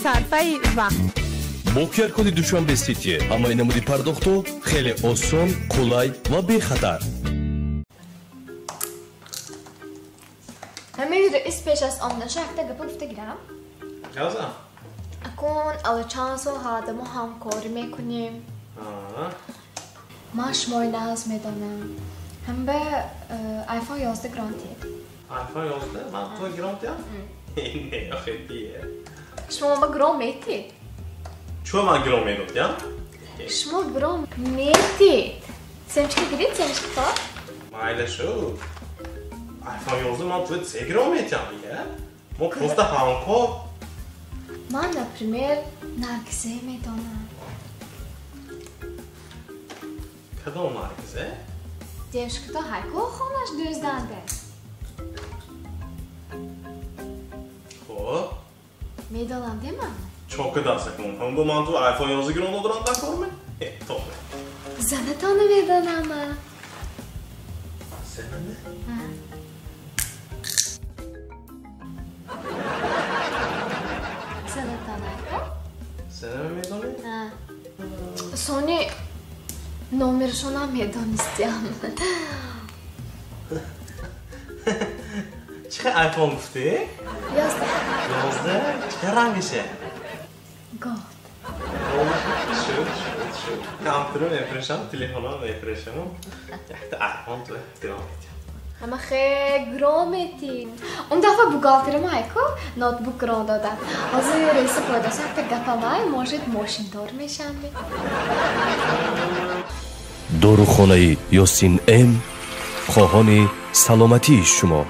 Сарфаи вақт. Бо QR-коди Душанбе Сити ҳамаи намуди пардохтҳо хеле осон, қулай ва бехатар. Ҳамин раис пеш аз омадаша якта гапа гуфта гирам. Газа? Акун ала чанд сол ҳада мо ҳамкорӣ мекунем. Ман шумои нағз медонам. Ҳамба iPhone 11 гирон тиед. iPhone 11? Ман ту гирон тиям? Не, охе тие. Шумо ма гирон метиед. Чо ман гирон медодям? Шумо гирон метиед. Семечка гирид, семечка то? Майла шу. iPhone 11 ман ту се гирон метиям, я? Мо просто ҳамкор. Ман, например, Наргизе медонам. Кадом Наргизе? Девушка то ҳайко хонаш дӯзданде. Хоб. Медонам, деман? Чока дастакун. Ҳамбо ман ту iPhone 11 гирон додорам дар кор ме? Тоқе. Занатону медонам ман. Занаме? Занатон айко? Занаме медонӣ? Сони номершонам медонистиям. Чӣ хел iPhone гуфтӣ? 11. 11? Чӣ хел рангише? Год. Шуд, шуд, шуд. Компютеро мефурӯшам, телефонро мефурӯшам. Якта iPhone ту гирон метиҳам. Ама хе гирон метиҳ. Он дафъа бухгалтерам айко ноутбук гирон додад. Ҳозир раиса пайдоса якта гапамай, может мошиндор мешам. Дорухонаи Ёсин М хоҳони саломатии шумо.